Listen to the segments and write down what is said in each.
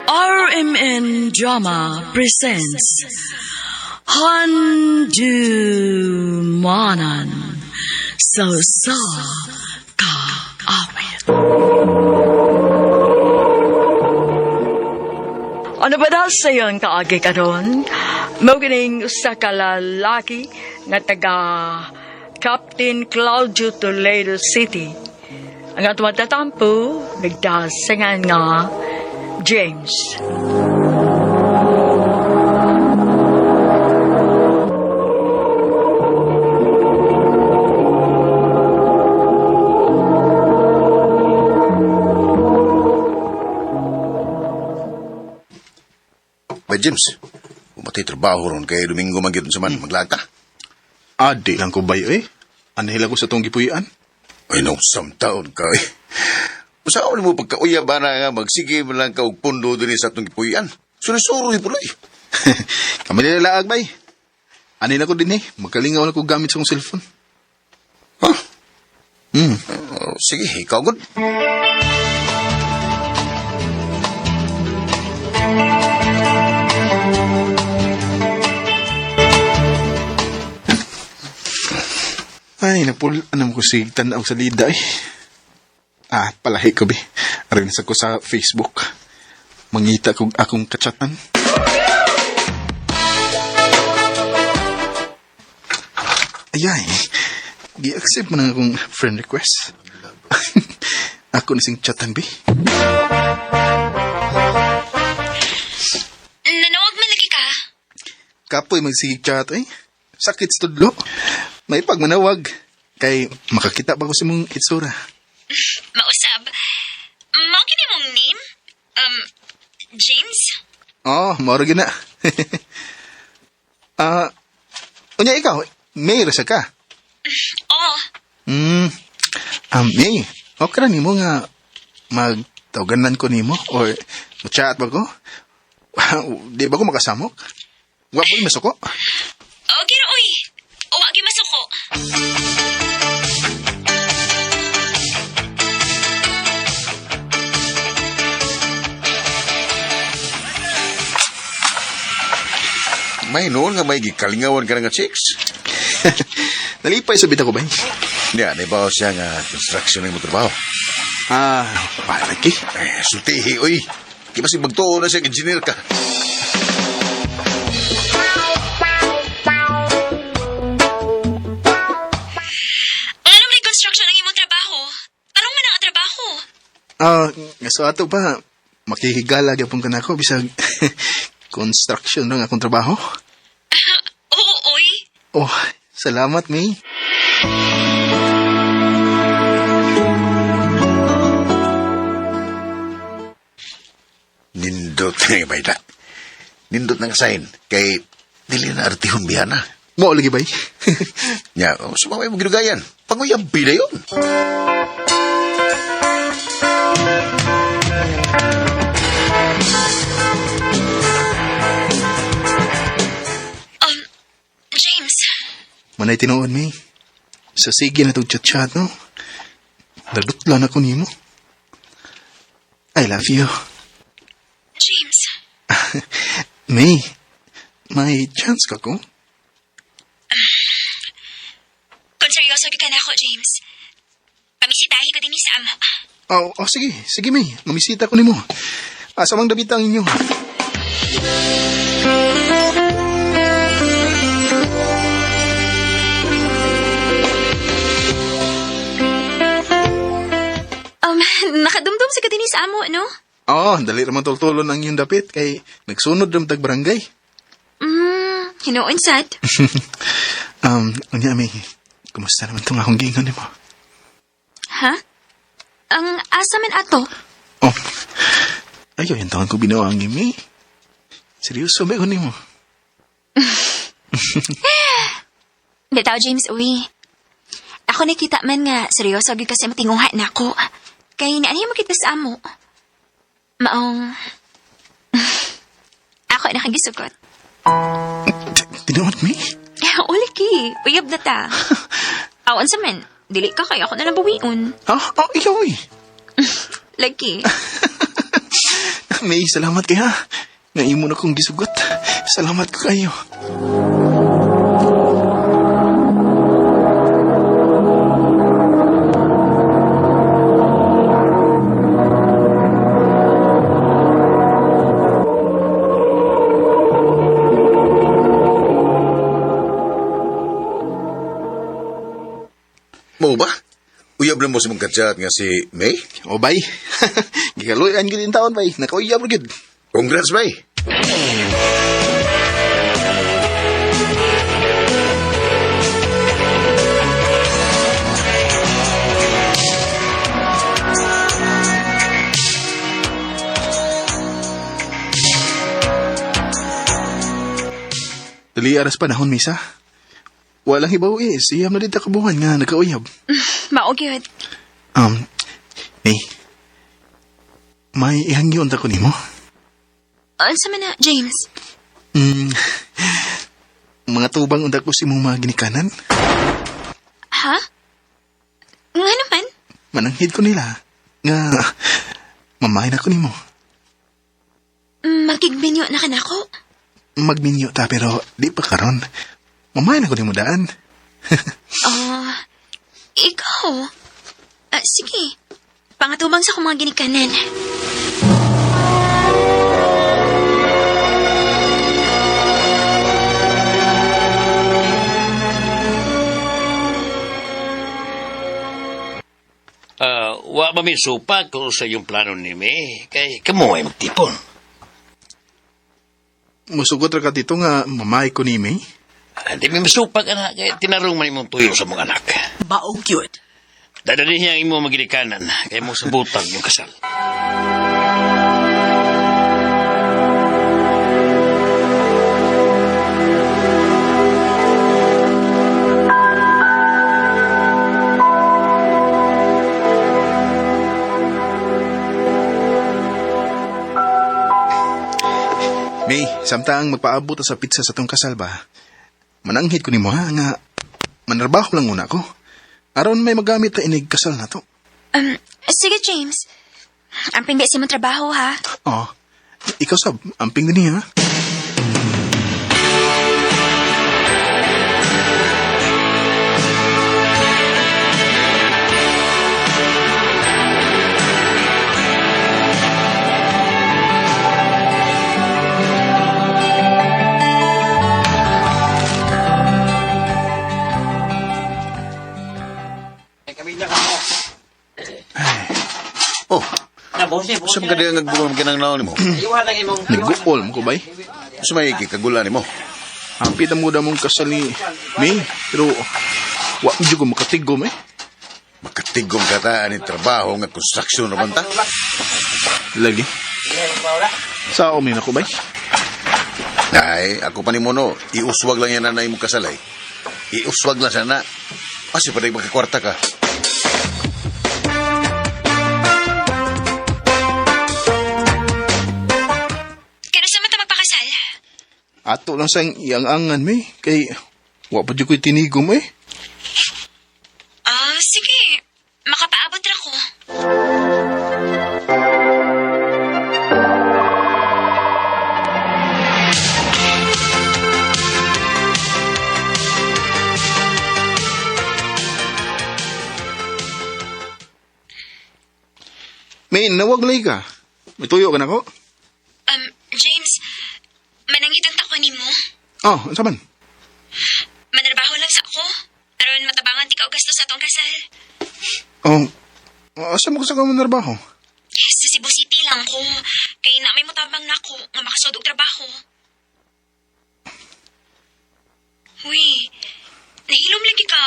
RMN Drama presents Handumanan sa Usa Ka Awit. Ano ba daw sa iyon kaagi karon? Mao kining usa ka lalaki nga taga Captain Claudio Toledo City. Ang atong matatampo, nagdasangan nga James. Ba, James, umatay trabaho ron kay Domingo man gyud sa man, maglata. Ah, di lang ko bayo eh. Anhila ko sa tong gipuy-an. Ay, no, taon ka eh. Usaon mo pagkauya ba na nga magsige man lang ka og pundo dinhi sa atong gipuy-an. Surisuro puloy. Kami nilalaag bay. Anhila ko din eh. Magkalingaw na ko gamit sa kong cellphone. Ha? Hmm. Oh, sige, ikaw gud. Ay, napul, anam ko sig tanaw sa lida eh. Ah, palahi ko bi. Aron sa ko sa Facebook. Mangita kog akong kachatan. Ayay, gi-accept mo na akong friend request. Ako na sing chatan bi. Nanawag man lagi ka. Kapoy magsigig chat eh. Sakit sa tudlo. May pagmanawag. Kay makakita ba ko sa mong itsura? Mausab. Mao kini mong name? James? Oh, moro gina. Ah, unya ikaw, may rasa ka. Oh, May, okay ra nimo nga magtawganan ko nimo or chat ba ko? Di ba ko makasamok? Wa po masuko? okay ra oy. Wa gyud masuko. May noon nga may gikalingawan ka na nga chicks. Nalipay sa bita ko ba? Niya, naibaw siya nga construction ng trabaho. Ah, palagi. Eh, sultihi, oy. Di ba si magtuo na siya engineer ka? Ano may construction ang imong trabaho? Tarong man ang trabaho. Ah, nga sa ato pa, makihigala gyapon ka nako bisag construction lang akong trabaho. Oo, oy. Oh, salamat, May. Nindot nga may da. Nindot ng sign. Kay, dili na artihon biyana. Mo lagi bay. Nya, oh, sumamay mo ginugayan. Panguyab pila yun. James, Manay tinuod, May. Sa sige na itong chat-chat, no? Nadutlan ako nimo. I love you. James. May, may chance ka ko? Kung seryoso gyud ka na ako, James. Pamisitahi ko din sa amo. Oh, oh, sige. Sige, May. Mamisita ko nimo. Asa mang dabita ang inyo? Nakadumdum sa ka dinhi sa amo, no? Oo, oh, dali raman tultulon ang inyong dapit kay nagsunod ram tag barangay. Hinuon sad. Unya, May. Kumusta naman itong akong giingon nimo? Ha? Ang asa man ato? Oh, ayaw yung taon ko binuang ni May. Seryoso ba ko nimo? Bitaw, James, uwi. Ako nakita man nga, seryoso gyud kasi matinguha na ako. Kay naaniya mo kita sa amo. Maong... Ako na kagisugot. Tinuod, May? Uliki, uyab na ta. Awan sa man, dili ka kay ako na lang buwion. Ha? Oh, ikaw eh. Lagi. May salamat kay ha. Nga imo na kong gisugot. Salamat ko kayo. Mo ba? Uyab lang mo sa mong kachat nga si May? O bay. Gikaluyan gid in taon bay. Nakauyab ra gid. Congrats, May! Dali aras panahon misa. Walang hibaw eh. Siyam na dito kabuhan nga nagkauyab. Mao gyud. May. May ihangyon ta ko nimo. Unsa man na, James? Mga tubang unta ko si mong mga ginikanan. Ha? Nga naman? Mananghid ko nila. Nga, mamahin ako nimo. Makigbinyo na ka nako. Magminyo ta pero di pa karon. Mamahin ako nimo daan. Ah, ikaw. Ah, sige. Pangatubang sa akong mga ginikanan. Wa ba may supa kung sa iyong plano ni May? Kay kamo ay magtipon. Musugot ra ka dito nga mamay ko ni May. Di may masupa ka na kay tinarong man imong tuyo sa mga anak. Baog yun. Dadali niya ang imong maginikanan kay mo sa butang yung kasal. May, samtang magpaabot ta sa pizza sa tong kasal ba? Mananghid ko nimo ha nga manarbaho lang una ko. Aron may magamit ta inig kasal na to. Sige, James. Ang pindi sa imong trabaho, ha? Oh, ikaw sab, amping din niya ha. Oh, sa mga kadiyang nagbunga kinang naon nimo? Nag-uol mo ko bay. Sa may kikagula nimo. Happy na mo mong kasal ni May, pero wa mo jud ko makatigom eh. Makatigom ka ta ani trabaho nga construction naman ta. Lagi. Sa ako na ko bay. Ay, ako pa nimo no, iuswag lang yan na imong kasalay. Iuswag lang sana. Kasi pa makakwarta ka. Kano sa man ta magpakasal? Ato lang sang iyang-angan may kay wa pa jud ko'y tinigom eh. Ah, sige. Makapaabot ra ko. May nawag lay ka. May tuyo ka na ko. James, manangitan ta ko nimo. Oh, unsa man? Manarbaho lang sa ako. Aron matabangan ti ka og gasto sa atong kasal. Oh, asa mo ko sa kamanarbaho? Sa Cebu City lang ko. Kay na may motabang nako nga makasod og trabaho. Uy, nahilom lagi ka.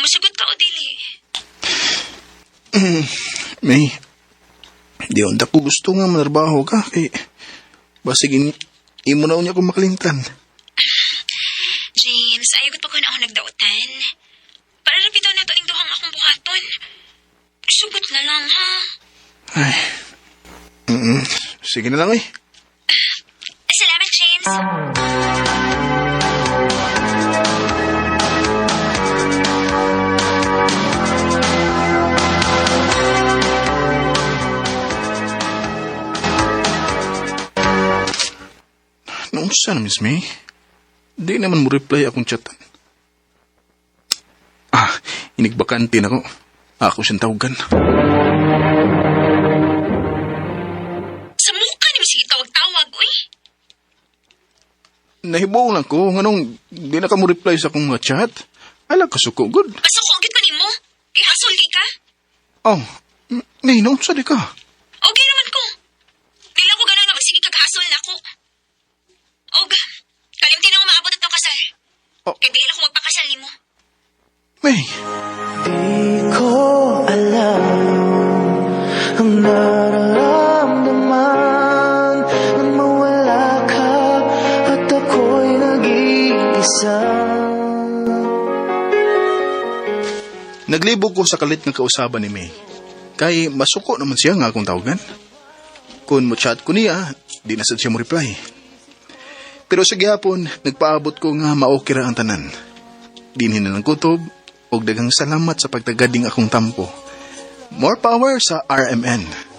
Musugot ka o dili. May, di unta ko gusto nga manarbaho ka. Kay, basig imo na unya ko makalimtan. James, ayaw pa ko na ako nagdautan. Para ra bitaw na to ning duhang akong buhaton. Sugot na lang, ha? Ay, Sige na lang eh. Salamat, James. Naunsa na, Miss May? Di naman mo reply akong chatan. Ah, inigbakante na ko. Ako siyang tawagan. Sa mukha ni sige tawag-tawag, uy. Nahibaw lang ko, nganong di na ka mo reply sa akong mga chat. Ala, kasuko, good. Pasuko gyud ko nimo. Kay hasol kay ka. Oh, May, naunsa di ka? Okay naman ko. Dili ko gana nga magsige kag hasol nako. Og kalimti na ako maabot atong kasal. Oh. Kay dili ako magpakasal nimo. May, Di ko alam ang nararamdaman nang mawala ka at ako'y nag-iisa. Naglibog ko sa kalit nga kausaban ni May. Kay masuko naman siya nga akong tawagan. Kung mo chat ko niya, di na sad siya mo reply. Pero sa gihapon, nagpaabot ko nga maokira ra ang tanan. Dinhin na lang kutob, og daghang salamat sa pagtagading akong tampo. More power sa RMN.